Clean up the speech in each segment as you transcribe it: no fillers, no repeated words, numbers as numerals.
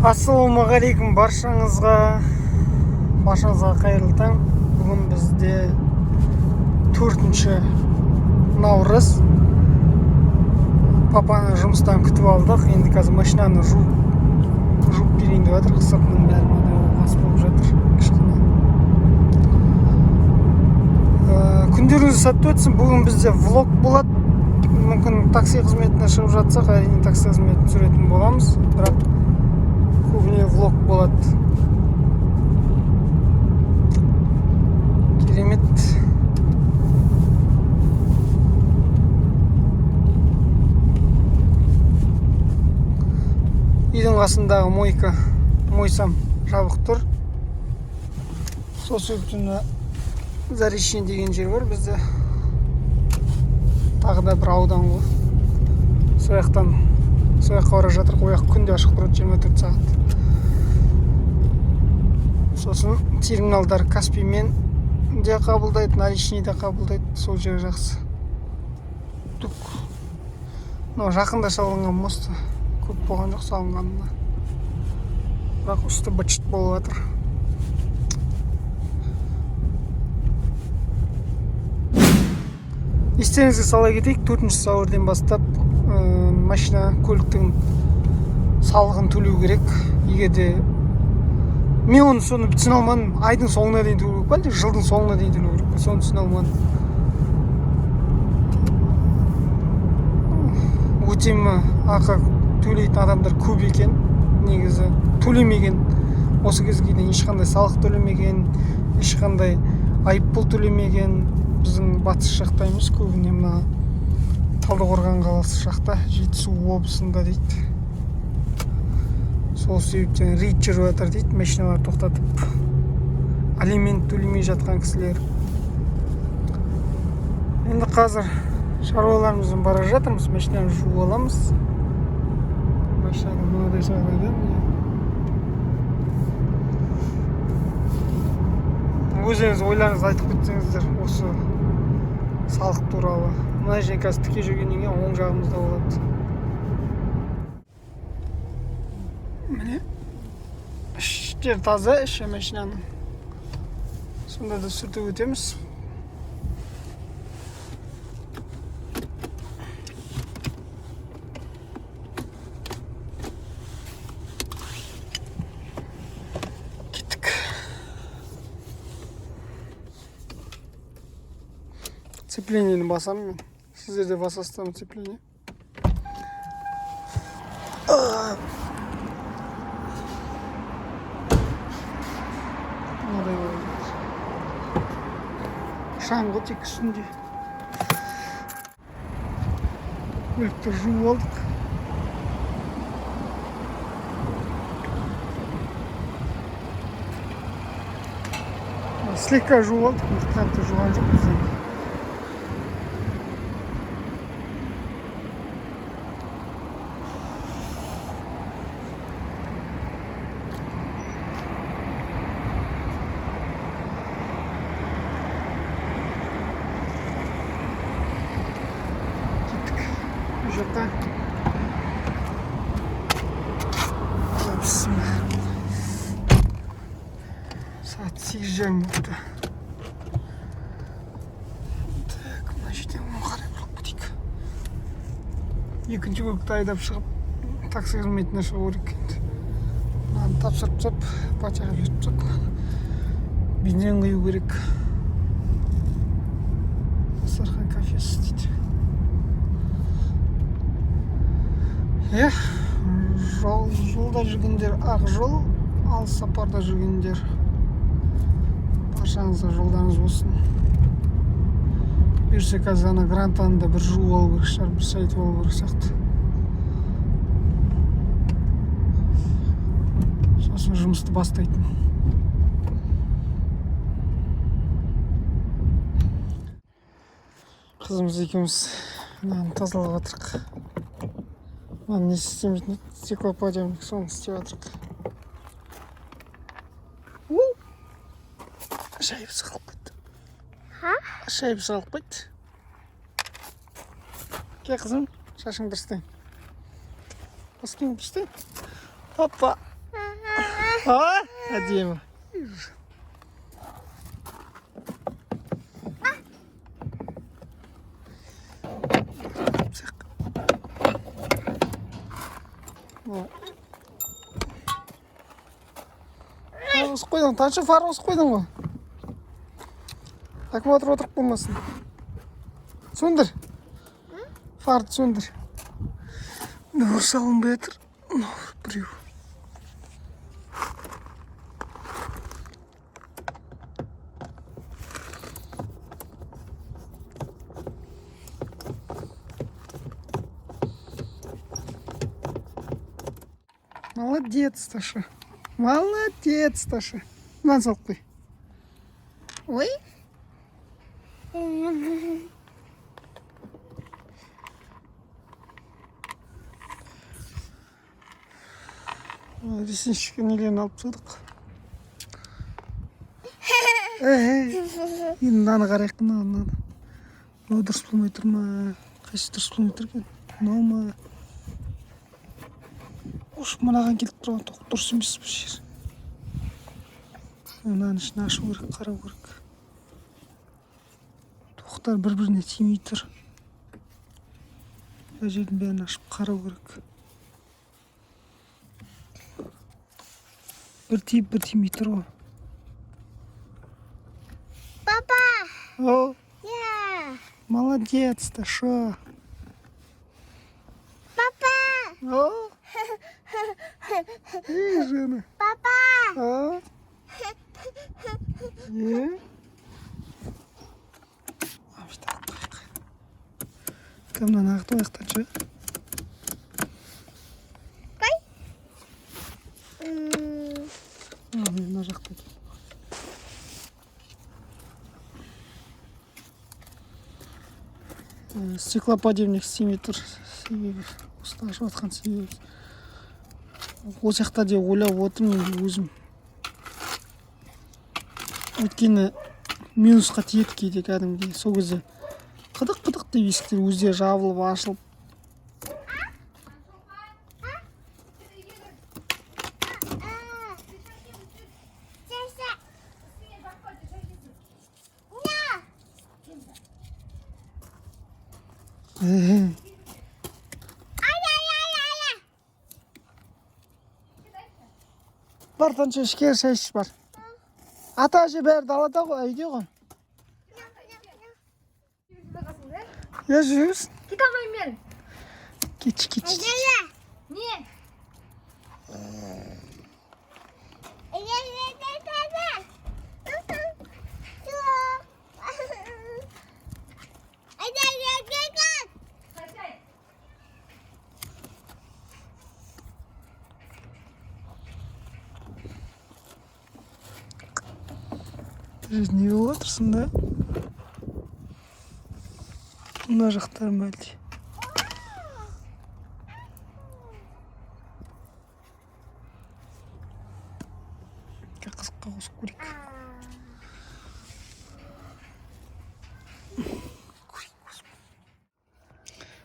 Ассалаумағалейкум баршаңызға, баршаңызға қайырлы таң. Бүгін бізде 4 наурыз. Папаны жұмыстан күтіп алдық. Енді қазір машинаны жуып берейін деп жатыр. Сыртының бәрі мынадай лас болып жатыр кішкене. Күндеріңіз сәтті өтсін. Бүгін бізде влог болады. Мүмкін, такси қызметіне шығып жатсақ, әрине, такси қызметін түсіретін боламыз, бірақ көбіне влог болады. Керемет. Үйдің қасындағы мойка мойсам жабық тұр. Сол себептен мына Заречный деген жер бар бізде, тағы да бір аудан ғой. Сол жақтан сол жаққа бара жатырмық. Ол жақ күнде ашық тұрады, 24 сағат. Сосын терминалдар Каспиймен де қабылдайды, наличный да қабылдайды. Сол жер жақсы. Тук, мынау жақында салынған мост, көп болған жоқ салынғанына, бірақ үсті быт шыт болып жатыр. Естеріңізге сала кетейік, 4 сәуірден бастап машина, көліктің салығын төлеу керек. Егер де мен оны, соны түсіне алмадым, айдың соңына дейін төлеу керек па, әлде жылдың соңына дейін төлеу керек па, соны түсіне алмадым. Өтемі ақы төлейтін адамдар көп екен. Негізі төлемеген, осы кезге дейін ешқандай салық төлемеген, ешқандай айыппұл төлемеген. Біздің батыс жақта емес, көбіне мына Талдықорған қаласы жақта, Жетісу облысында дейді. Сол себептен рейд жүріп жатыр дейді, машиналар тоқтатып, алимент төлемей жатқан кісілер. Енді қазір шаруаларымызбен бара жатырмыз, машинаны жуып аламыз. Машинада мынадай жағдайда, міне. Өздеріңіз ойларыңызды айтып кетсеңіздер осы салық туралы. Мына жерден қазір тіке жүргеннен кейін оң жағымызда болады. Міне, іштері таза, іші машинаның. Сонда да сүртіп өтеміз. Кеттік. Сцепление ні басамын мен. Сіздер де басасыздар ма сцепление? Мынадай болып жатыр. Шаң ғой тек үстінде. Көлікті жуып алдық. Слегка жуып алдық, қатты жуған жоқпыз енді. Кеттік бұл жаққа. Бісміллә. Сағат 8:30 болыпты. Так, мына жерден оң қарай бұрылып кетейік. Екінші көлікті айдап шығып, такси қызметіне шығу керек енді. Мынаны тапсырып тастап, батяға беріп тастап, бензин құю керек. Дастархан кафесі дейді. Иә, жол, жолда жүргендер ақ жол, алыс сапарда жүргендер, баршаңызға жолдарыңыз болсын. Бұйырса, қазір ана Грантаны да бір жуып алу керек шығар, бір сайтып алу керек сияқты. Сосын жұмысты бастайтын. Қызымыз екеуміз мынаны тазалап жатырық. Мынаны не істемейтін еді, стеклоподъемник, соны істеп жатырық. У! Шайбасы қалып кетті. Ха? Шайбасы қалып кетті. Кел, қызым, шашыңды дұрыстайын. Бас киіміңді дұрыстайын. Опа. А, әдемі. Фар қосып қойдың, Таншы, фар қосып қойдың ғой. Аккумулятор отырып қалмасын. Сөндір. Фарды сөндір. Нұр салынбай жатыр. Нұр біреу. Молодец, Таша. Молодец, Таша. Мынаны салып қой. Ой. Ресничка нелерін алып тастадық. Эй, енді мынаны қарайық, мынаны, мынаны. Мынау дұрыс болмай тұр ма? Қайсысы дұрыс болмай тұр екен? Мынау ма? Уш, мынаған келіп тұрған тоқ дұрыс емес бұл жер. Мынаның ішін ашу керек, қарау керек. Тоқтар бір біріне тимей тұр. Мына жердің бәрін ашып қарау керек. Бір тиіп, бір тимей тұр ғой. Папа. О, Я. молодец, Таша. Папа. О, ей, жена. Папа. А? Е? А, бүйтіп алып қояйық. Кім мынаны ағытып аяқтаншы? Қой. М, А, міне мына жақта екен. Стеклоподъемник істемей тұр, себебі осыны ашып жатқан себебі осы жақта деп ойлап отырмын енді өзім, өйткені минусқа тиеді кейде кәдімгідей. Сол кезде қыдық қыдық деп есіктер өздері жабылып ашылып. А. Сеся. Я. Е, Ай-ай-ай-ай-ай. Бар, Танша, ішке шай іш, бар. Ата әже бәрі далада ғой, үйде ғой. Иә, жүреміз. Кете алмаймын мен. Кетші, кетші. Ай-яй-яй. Не? Ай-яй-яй-яй-яй. Ай-яй-яй-яй-яй. Қашай. Не болып жатыр сонда? Мына жақтар ма әлде? Қызыққа қосып көрейік. Көрейік, қосып.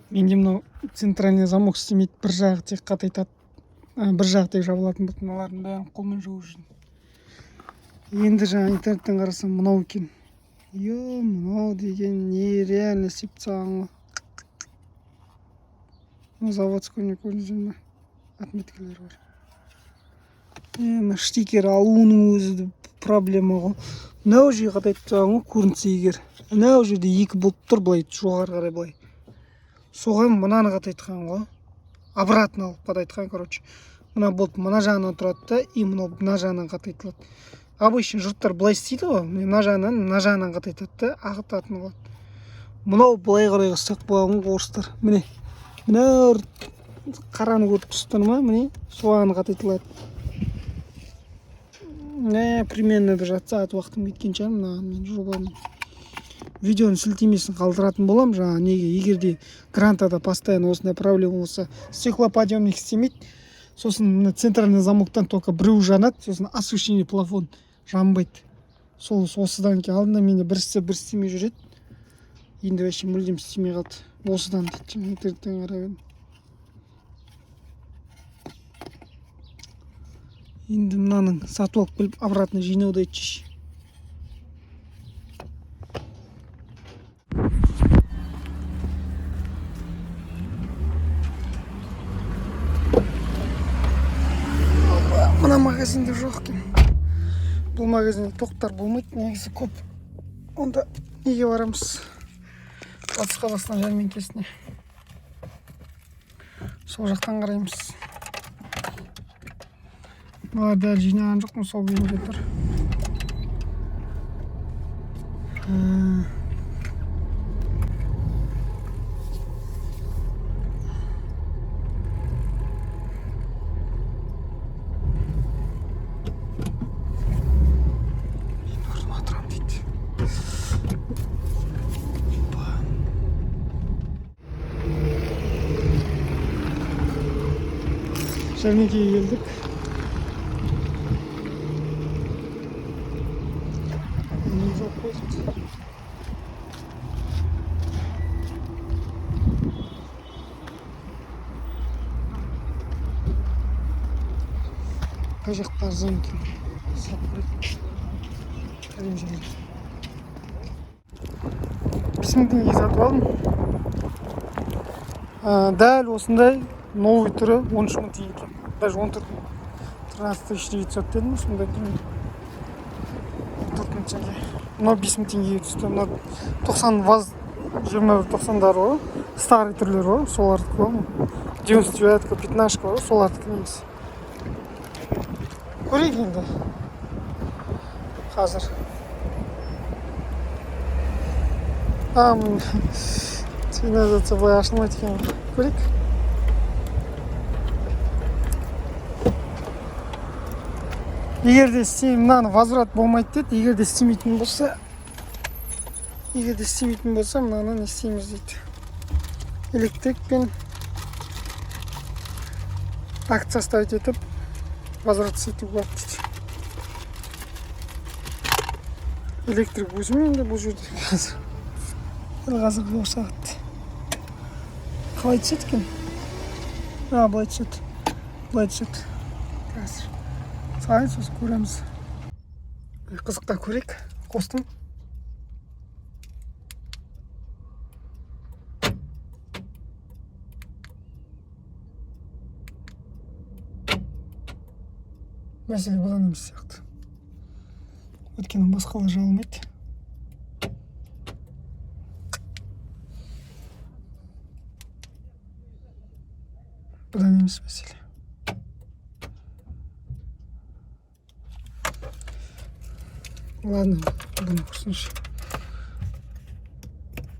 Менде мынау центральный замок істемейді, бір жағы тек қатайтады, бір жағы тек жабылатын болды. Мыналардың бәрін қолмен жауып жүрдім. Енді жаңа интернеттен қарасам, мынау екен. Е, мынау деген нереально істеп тастаған ғой. Мынау заводской, не, көрдіңіздер ме, отметкалар бар. Е, мына штикер алуының өзі де проблема ғой. Мынау жерге қатайтып тастаған ғой, көрінсе егер. Мынау жерде екі болт тұр, былай жоғары қарай былай, соған мынаны қатайтқан ғой, обратно алып қатайтқан. Короче, мына болт мына жағынан тұрады да, и мынау мына жағынан қатайтылады. Обычно жұрттар былай істейді ғой, міне, мына жағынан, мына жағынан қатайтады да, ағытатын қылады. Мынау былай қарай істеп қойған ғой орыстар. Міне, мына қараны көріп тұрсыздар ма? Міне, соған қатайтылады. Не, примерно бір жарты сағат уақытым кеткен шығар мынаған. Мен жобаның, видеоның сілтемесін қалдыратын боламын. Жаңағы неге, егер де Грантада постоянно осындай проблема болса, стеклоподъемник істемейді, сосын мына центральный замоктан только біреу жанады, сосын освещение плафон жанбайды. Сол осыдан кейін, алдында менде бір істеп, бір істемей жүреді, енді вообще мүлдем істемей қалды осыдан дейді. Жаңа интернеттен қарап едім. Енді мынаның сатып алып келіп, обратно жинауды айтшы. Опа, мына магазинде жоқ екен. Бұл магазинде тоқтар болмайды негізі көп. Онда неге барамыз? Батыс Қазақстан жәрмеңкесіне. Сол жақтан қараймыз. Мыналарды әлі жинаған жоқпын, сол күйінде тұр. Мен орныма тұрамын дейді. Опа. Жәрмеңкеге келдік. Не жоқ қойдық. Қай жақта арзан екен? Сұрап көрейік. Кірген жерге. 5000 теңгеге сатып алдым. Дәл осындай новый түрі 13 000 теңге екен. Даже 14 000. 13 900 дедім, сондай түрі. 14 000 теңге. Мынау 5000 теңгеге түсті. Мынау 90 ВАЗ 21 90-дар ғой. Старый түрлері ғой, солардікі ғой. 99-ка, пятнашка ғой, солардікі негізі. Көрейік енді. Қазір. А, сигнализация былай ашылмайды екен ғой. Көрейік. Егер де істей, мынаны возврат болмайды деді. Егер де істемейтін болса, мынаны не істейміз дейді. Электрикпен акт составить етіп, возврат істетуге болады дейді. Электрик өзім енді бұл жерде қазір. Қазір бұл сағат. Қалай түседі екен? А, былай түседі. Былай түседі. Қазір. Салайын, сосын көреміз. Қызыққа көрейік. Қостым. Мәселе бұдан емес сияқты. Өйткені басқалар жабылмайды. Бұдан емес мәселе. Ладно, бұны құрсыншы.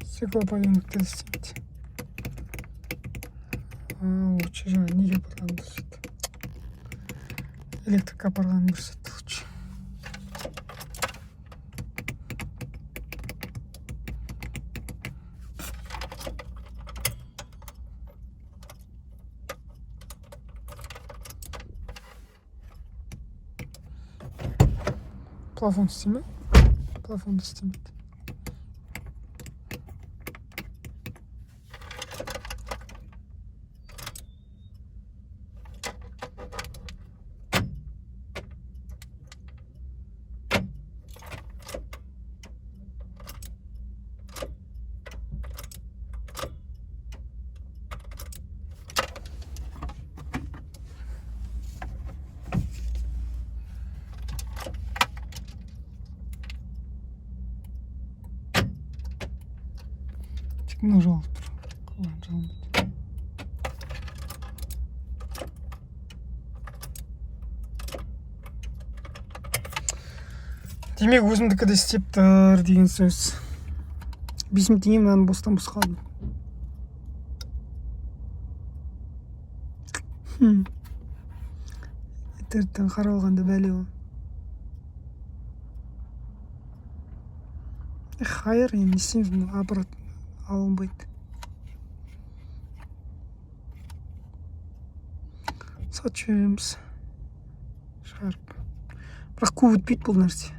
Стеклоподъемник істейді. А, лучше жаңа неге апарған дұрыс еді. Электрикке апарған дұрыс еді лучше. Плафон істей ме? Плафон да істемейді. Тек мынау жабылып тұр. Қалған жабылмайды. Демек, өзімдікі де істеп тұр деген сөз. 5000 теңге мынаны бостан босқа алдым. Интернеттен қарап алғанда бәле ол. Эх, хайыр, енді не істейміз, мұны обратно алынбайды. Сатып жібереміз. Шығарып. Бірақ көп өтпейді бұл нәрсе.